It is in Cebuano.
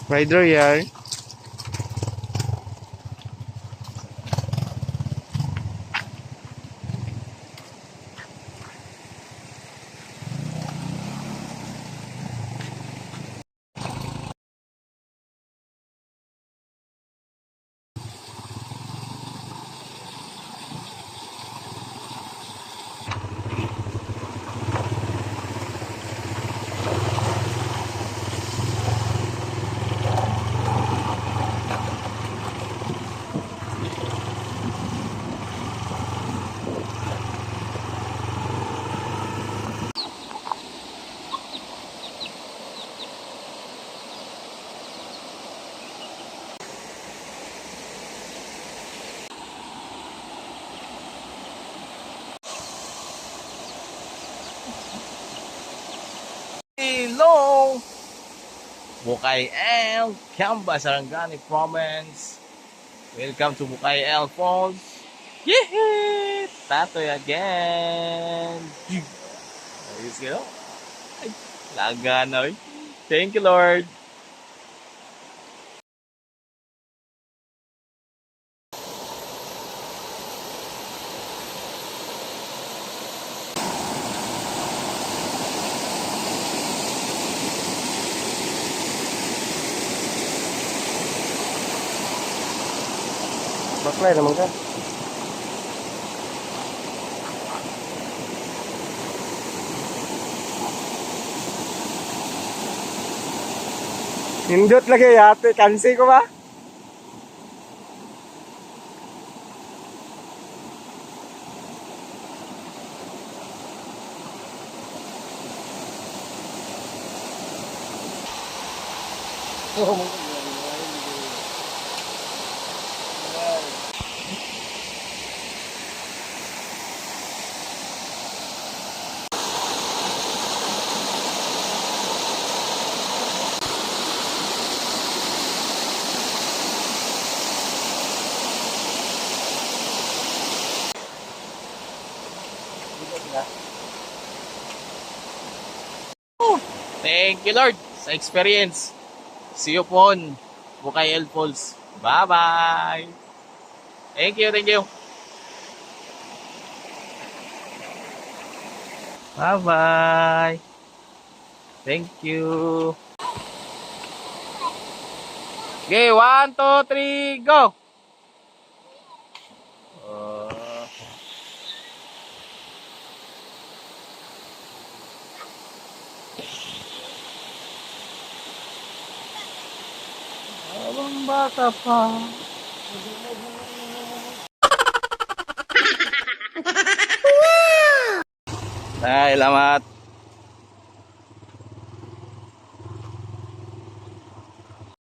Rider yarn. Hello! Bukay El, Camba, Sarangani Province. Welcome to Bukay El Falls. Yehey! Tatoy again! Ayos kayo? Ay, laga na, oy. Thank you, Lord. Baklay naman ka. Nindot lagi yate, kansi ko ba? Thank you, Lord, sa experience. See you po on Bukay El Falls. Bye-bye! Thank you, thank you. Bye-bye. Thank you. Okay, 1, 2, 3, go! Habang bata pa. Ay, salamat.